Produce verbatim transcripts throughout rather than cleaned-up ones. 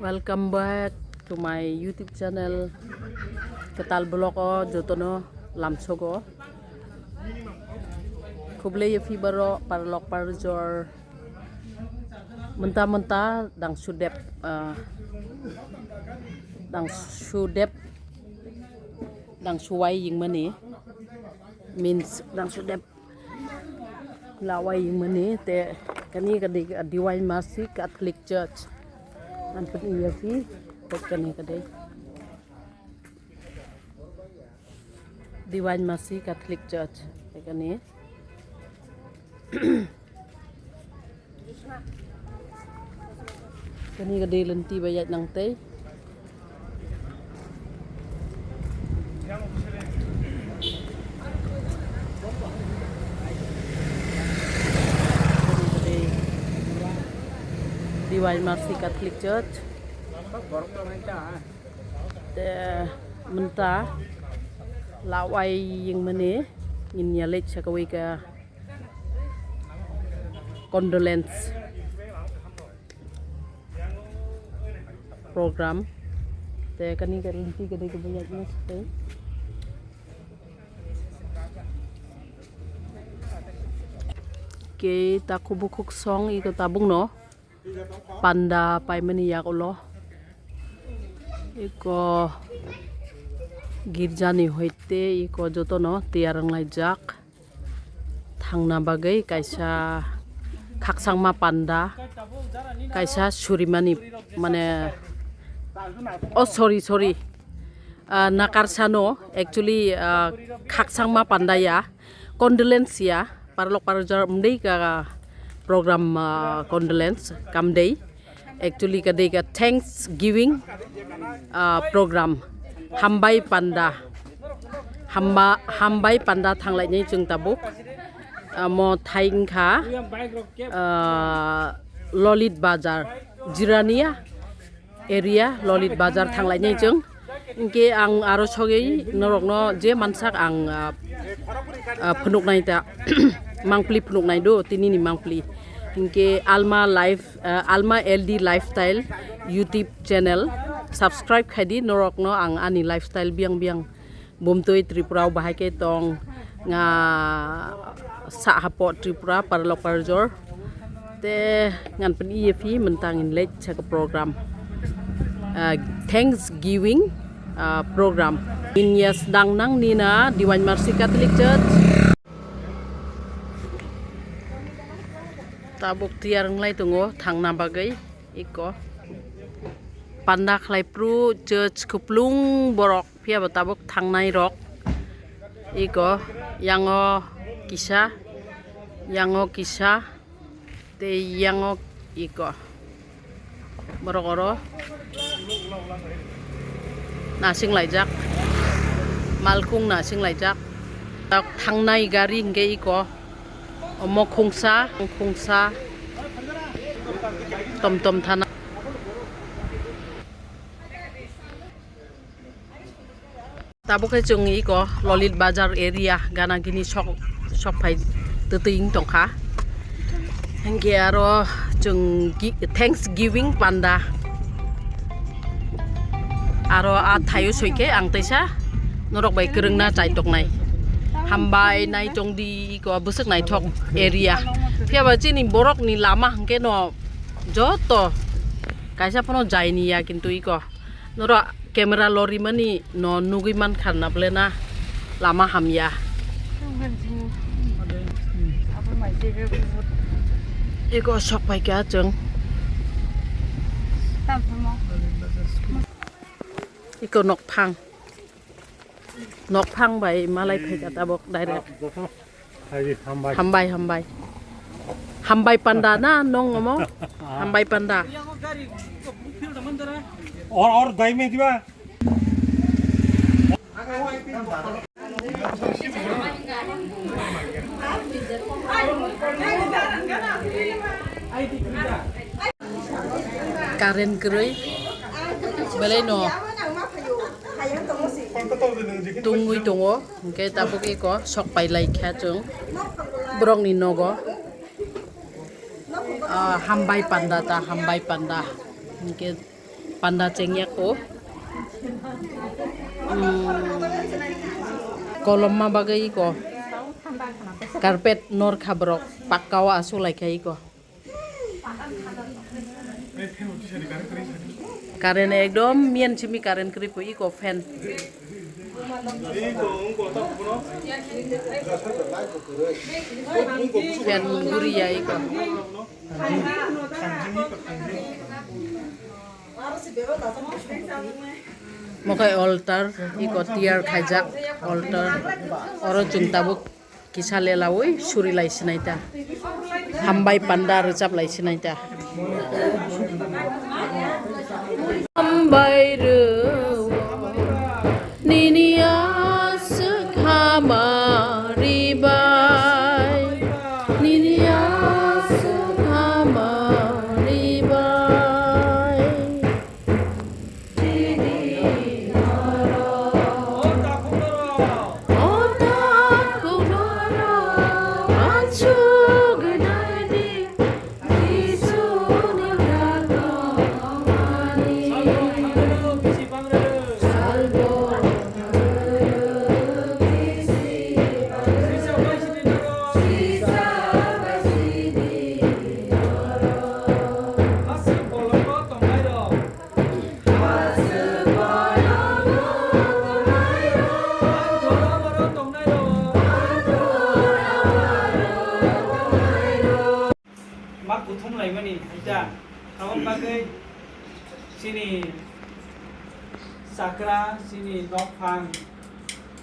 Welcome back to my YouTube channel. Kwtal vlog o jotono lamsogo. Khublei yaphi borok paralok parjor. Mynta mynta dang sudep, ah, dang sudep, dang suwai yingmani means dang sudep. Lawai mani te kani ka di, Divine Mercy Catholic Church. An pun iya si, te kani ka di. Divine Mercy Catholic Church. Te kani. Kani ka di lenti ba yat nang tei. Divine Mercy Catholic Church. Te mynta lawai yingmani nginya lech sakawi ka condolence program. Te kani ka rinti ka dei ka buyak na sute. Ke ta kubukhuk song iko tabuk no panda paimani yak ulo. Iko girjani hoite iko jotono tiyar wnglaijak. Thangna bagwi kaisa khaksangma panda, kaisa surimani, mane, oh, sorry, sorry. Ah, nakarsano, actually, ah, khaksangma panda ya, condolence ya, paralok parajor mdei ka program, ah, condolence kam dei. Actually, ka dei ka Thanksgiving, ah, program. Hambai panda. Hamba-, hambai panda thanglai nai chwng tabuk. Ah, mo thai wngkha, ah, Lolit Bazar, Jirania area, Lolit Bazar thanglai nai chwng. Hinkhe ang aro sogwi norokno je mansak ang, ah, ah, phunuknai ta, mangpli phunuknai do, tinini mangpli. Hinkhe Alma Life, ah, Alma L D Lifestyle YouTube channel subscribe khaidi, norokno ang ani lifestyle biyang biyang bumtwi Tripura o bahai khe tong nga sa hapo Tripura paralok parajor. Te ngan pun iye phi mentang in late chaka program. Ah, Thanksgiving, ah, program. Inyas dang nang nina Divine Mercy Catholic Church. Tabuk tiyar wnglai tongo thangna bagwi iko. Panda khlai phru church kuplung borok. Phiya bo tabuk thangnai rok iko yango kisa, yango kisa, tei yango iko borok oro nasing laijak, malkhung nasing laijak. Tak thangnai gari hingke iko omo khungsa, khungsa tom tom thana. Tabuk khe chwng iko Lolit Bazar area gana gini sok, sok phai twtwi wng tongkha. Hinkhe aro chwng gi-, Thanksgiving panda. Aro a thaio soi khe ang teisa norok bai kwrwngna chai toknai. Hambai nai tongdi iko bwswk naithok area. Phiya ba chini borokni lama hinkhe no joto kaisa phano jaini ya kintu iko. Norok camera lorimani no nugwi mankha na ble na lama hamya. Iko sok pai kha chwng. Iko nokphang. Nokphang bai malai phai kha tabok direct. Hai, hambai. Hambai, hambai. Hambai panda na nong omo? Hambai panda. Or, or dai me diba? Current kwrwi belai no tungwi tongo, hinkhe tabuk eko sok pailai kha chwng borokni nogo. Ah, hambai panda ta, hambai panda. Hinkhe Panda chengya ko. Hmm. Kolomma bagwi ko. Carpet nor kha borok. Pakka o asuk lai kha iko. Current ekdom miyan simi current kwrwi pho iko fan. Fan guriya iko. Mokai altar, iko tiyar khaijak altar. Oro chwng tabuk kisa lelaui suri lai sinai ta. Hambai panda rwchap lai sinai ta. Hambai rw, nini aswk hamari bai, nini aswk hamari bai. Ma kuthum laimani haita, aboni bagwi chini chakra, chini nokphang,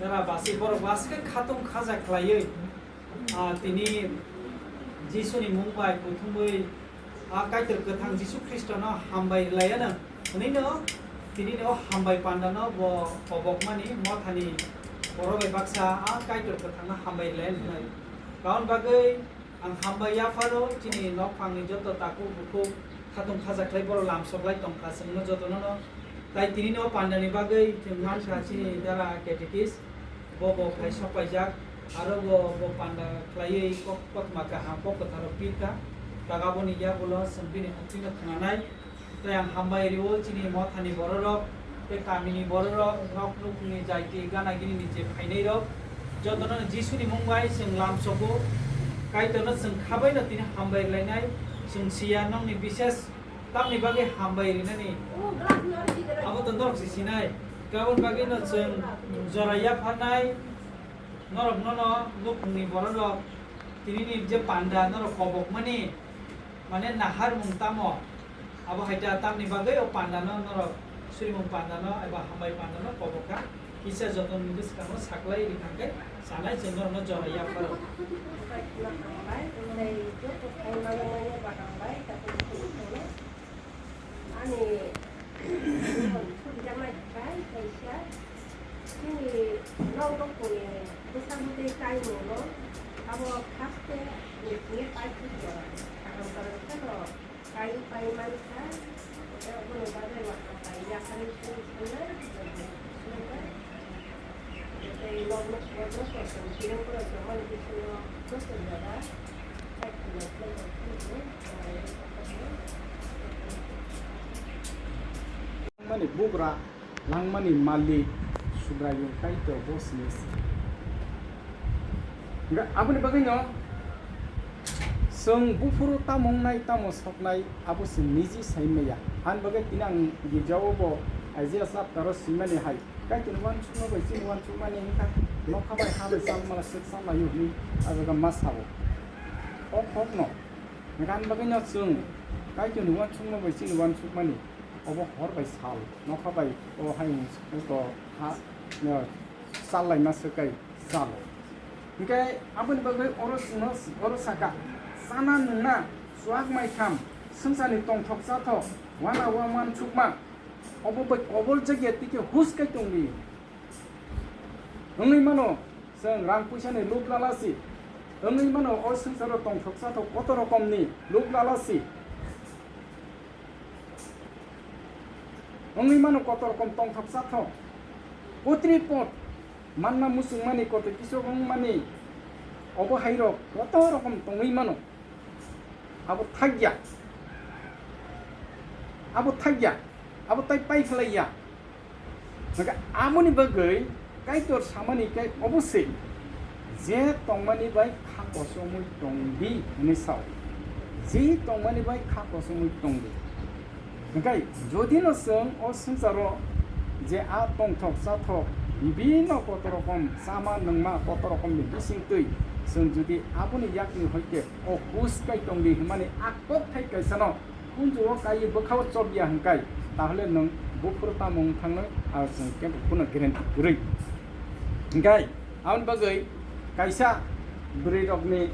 jara basi borok basi khe khatung khaja khlaiwi, ah, tini Jisuni mung bai kuthumwi, ah, Kaitor kwthang Jisu Khristono hambai rwlaiya nang hwnwi no, tini no hambai panda no bo kobokmani mothani borok bai baksa, ah, Kaitor kwthangno hambai rwlaiya nang hwnwi. Aboni bagwi Ang hambai yapharo chini nokphangni joto takhuk bukhuk khatung khaja khlai borok lamsok lai tongkha chwngno jotono no. Tai tini no pandani bagwi chwng mankha chini dara catechist, bo bo phai sok paijak, aro bo bo panda khlaiwi kok kothoma kaham kok kwtharo pirkha, tak aboni yagulo chwng bini oktwino khwnanai. Tai ang hambai rio chini mothani bororok, tei kamini bororok, nok nukhungni jaiti gana ginini je phainairok, jotono Jisuni mung bai chwng lamsogo. Kaitorno chwng khabaino tini hambai rwlainai, chwng siya nokni bises tamni bagwi hambai rinani. Abo to norok se sinai. Aboni bagwino chwng jora yapharnai, norokno no nukhungni bororok tinini je panda norok kobokmani, mane naharmung tamo? Abo hai ta tamni bagwi o pandano norok surimung pandano eba hambai pandano kobokha kisa jotonni bwskango saklai rikha khe sanai chwng norokno jora yapharo. Ani subijaknai khlai kaisa chini nok nukhungni bwsa bwtwi kaimungno abo haste ni simi paithak jora kaham jora khe no. Kai pai mankha, tei obono bagwi bo hambai yakarwi swngnai, swngnai. Tei nok nok nok nok kosom tireng borok tongmani bisingo joto jora, mani bugra. Langmani malik Subraiyung Kaitor bo sini se. Hingkhe aboni bagwino chwng buphuru tamo wngnai, tamo soknai, abo chwng niji sai maya. Ani bagwi tini ang girjao bo Isaiah chapter o swimani hai, Kaitorni uansukma bai chini uansukmani wngkha, nokha bai ha bai chalmala swk chalmaio hwnwi a jaga ma sao. O kokno hingkhe ani bagwino chwng Kaitorni uansukma bai chini uansukmani. Obo hor bai sal, nokha bai o hayung eko ha, no, sal laima swkai sal. Hingke aboni bagwi oro chwngno, oro saka, chana nwngna, chuak mai tham, swngcharni tongthok chathok, wana wa mansukma, obo bai kobol jagya tike hus kai tongdi. Wngwi mano, chwng rang puisani luk lalasi, wngwi mano o swngcharo tongthok chathok koto rokomni luk lalasi. Wngwi mano kotor rokom tongthok chathok. Putri pot manna muchungmani kotor kisok wngmani obo hairok kotor rokom tongwi mano. Abo thakya. Abo thakya. Abo tai pai khlai ya. Hwnkhe aboni bagwi Kaitor samani khe obo se, je tongmani bai kha kochomwi tong di hwnwi sao. Je tongmani bai kha kochomwi tong di. Hwnkhe jodi no chwng o swngcharo je a tongthok chathok bibinno koto rokom chama nungma koto rokomni bisingtwi chwng jodi aboni yakni hoite o hus kai tong di hwnmani a kokthai kaisano Kunju o kai bwkha o chop ya hwnkhe, tahole nwng buphuru tamo wng thangnai, ar chwng kebo phano guarantee kwrwi. Hwnkhe, aboni bagwi kaisa bwrwi rokni,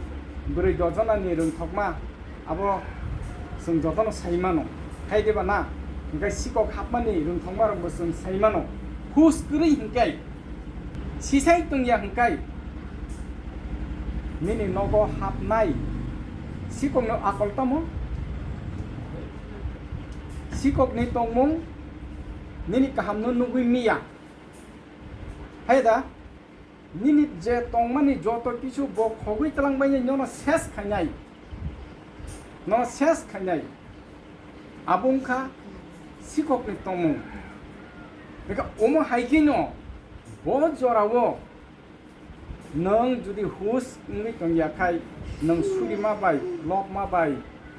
bwrwi dojonani rwngthokma abo chwng jotono sai mano. Hai diba na? Hwnkhe sikok hapmani rwngthokma rokbo chwng sai mano. Hus kwrwi hwnkhe, sisai tongya hwnkhe, nini nogo hapnai sikokno akol tamo? Sikokni tongmung nini kahamno nugwi miya. Hai da, nini je tongmani joto kisu bo khogwi twlangbaini nono ses khainai. Nono ses khainai. Abo wngkha sikokni tongmung. Beka omo hai kheno bo jorao nwng jodi hus wngwi tongya khai, nwng surima bai, lobma bai,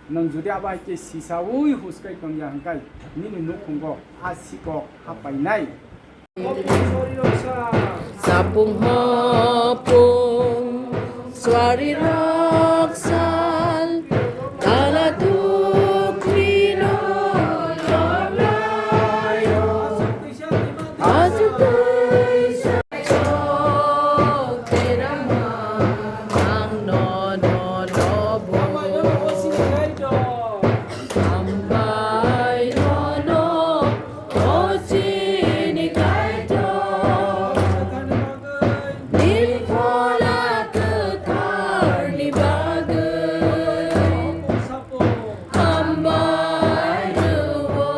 nwng jodi abo hai khe sisaui hus kai tongya hwnkhe, nini nukhungo a sikok hapainai. Sapung hopung swari raksal kala dukri no lornayo. Asu kaisa chok terama ang no no no bo. Ambai no no. O chini Kaitor, nini phola kwtharni bagwi. Hambai rwo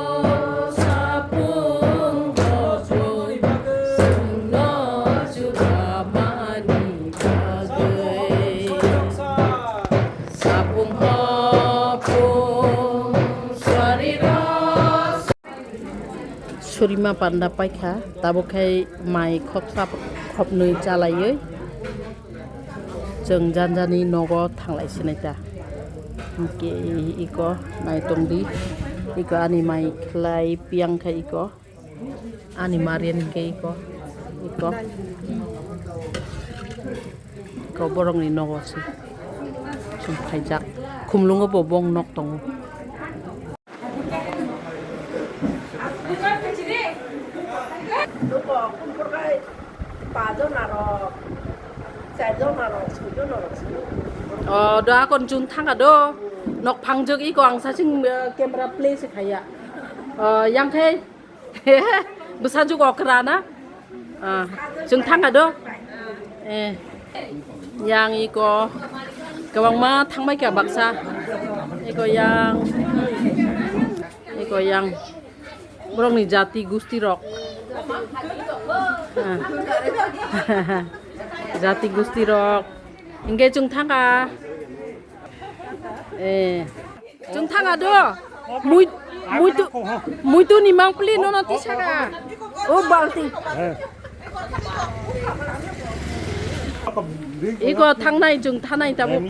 sapung hopung, chwngno churamani bagwi. Sapung hopung, swari rok. Surima panda paikha, tabuk khai mai khopsa khopnwi chalaiwi chwng janjani nogo thanglai sinai ta. Hwnkhe iko nai tongdi, iko ani mai khlai piyang kha iko, ani marian khe iko, iko. Ko borokni nogo se chwng phaijak. Khumlungo bo bong nok tongo. O do akon chwng thangkha do. Nok phangjak iko ang sasing, eh, camera play se khaiya. O yang khe Bwsajwk okra na? Ah, chwng thangkha do? Eh. Yang iko kwbangma thangbai kha baksa. Iko yang. Iko yang. Borokni jati gusti rok. Ah. Jati gusti rok. Hwnkhe chwng thangkha. Eh. Chwng thangkha do. Mui-, muitu, muitu ni mangpili nono tisaka. O balti. Iko thangnai chwng thanai tabuk.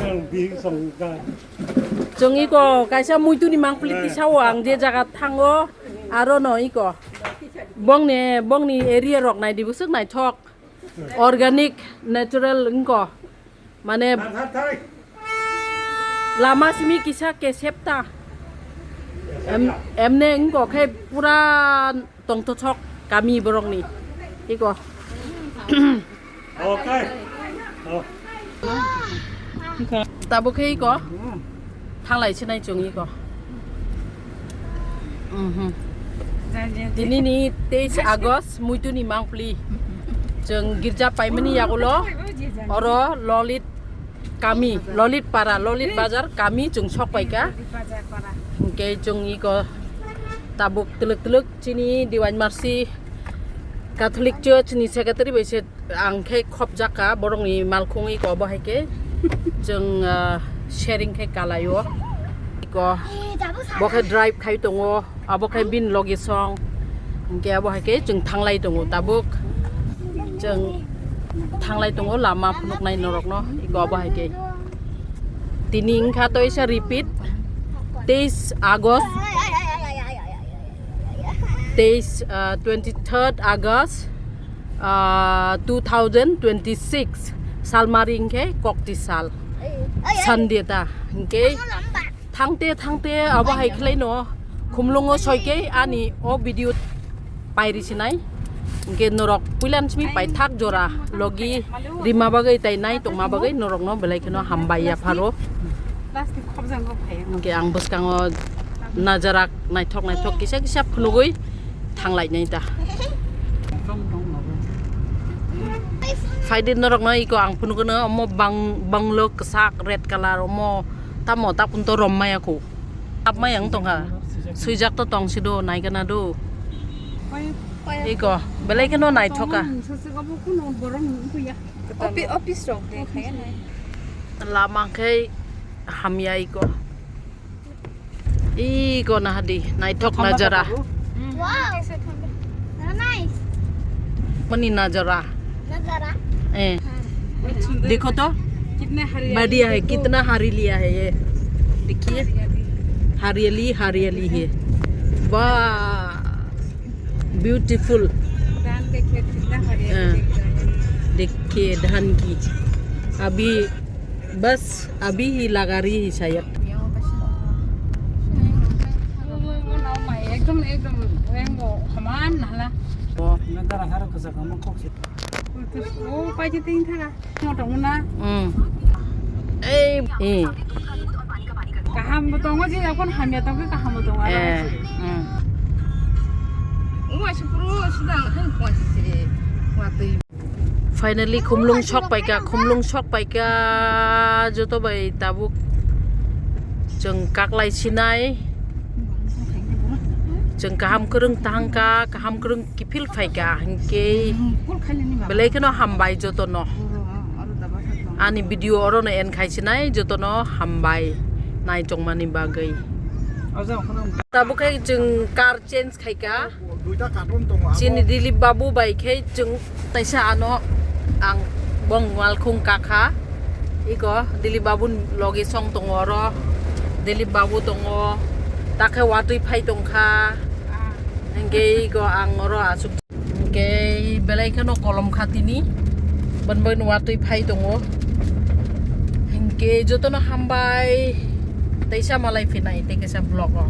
Chwng iko kaisa muitu ni mangpili tisao ang je jaga thango. Aro no iko. Bongni, bongni area rok nai di bwswk naithok. Organic, natural wngko. Mane lama simi kisa kesep ta. Em-, emne wngko khe pura tongthothok kami borokni. Iko. Okay. Oh. Tabuk khe iko. Thanglai sinai chwng iko. Mhm. Tini ni teis August, muitu ni mangpli. Chwng girja paimani yagulo, oro Lolit kami, Lolit para, Lolit bazar kami chwng sok paika. Hwnkhe chwng iko tabuk twlwk twlwk chini Diwan Marsi Catholic Church ni secretary bai se Ang khe khopjak kha borokni malkhung iko bo hai khe chwng, ah, sharing khe kalai o. Ko, bo khe drive khai tongo, abo khe bini logi song. Hinkhe abo hai khe chwng thanglai tongo tabuk. Chwng thanglai tongo, lama phunuknai norokno, iko abo hai khe. Tini wngkha toisa repeat, teis August, teis, ah, twenty third August, ah, two thousand twenty six, salmari hinkhe kokti sal, Sunday ta, hinkhe thangte thangte abo hai khlaino khumlungo soikhe ani o video pairi sinai. Hinkhe norok puilan simi paithak jora logi rima bagwi tai nai tongma bagwi norokno belai kheno hambai yapharo. Plastic khopjang kok phaio. Hinkhe ang bwskango najarak naithok naithok kisa kisa phunugwi thanglai nai ta. Phaidi norokno iko ang phunukno omo bang-, banglo kwchak red colour omo tamo takun to rom maya kho. Tap maya wng tongkha. Swijak to tongsi do, naikha na do. Iko, belai kheno naithoka. Opi-, office rok de khaya nai. Lama khe hamya iko. Iko nahadi, naithok najara. Wow. Nice. Mani najara. Najara. Eh. देखो तो, बढ़िया है, कितना हरियाली है ये। देखिए, हरियाली, हरियाली है। वाह, beautiful। धान के खेत कितना हरियाली हाँ। दिख रहा है। देखिए, धान की। अभी, बस, अभी ही लगा रही है शायद। एकदम, एकदम, हमान नहला। ओ। मैं तो रखा रखा सका, मैं खोक से। ओ, पाजे तीन था। Tongmona. Mm. Ei, eh. Kaham bo tongo, je yakon hamya tongkhe kaham bo tongo, aro eh, hai se. Mm. Uma se puro suda ang khan kuasi se. Watwi. Finally, khumlung sok paika, khumlung sok paika, joto bai tabuk chwng kaklai sinai. Chwng kaham kwrwng tangka, kaham kwrwng kiphil phaika, hinkhe belai kheno hambai jotono. Ani video orono end khai sinai, jotono hambai naitongmani bagwi. Tabuk khe chwng car change khaika. Chini Dilip Babu bai khe chwng taisa ano ang bong walkhung kakha. Iko Dilip Babu logi song tongo oro. Dilip Babu tongo. Takhe watwi phai tongkha. Hinkhe iko ang oro asuk. Hinkhe belai kheno kolom kha tini. Ban ban watwi phai tongo. Hinkhe jotono hambai. Taisa malai phinai tei kaisa vlog o.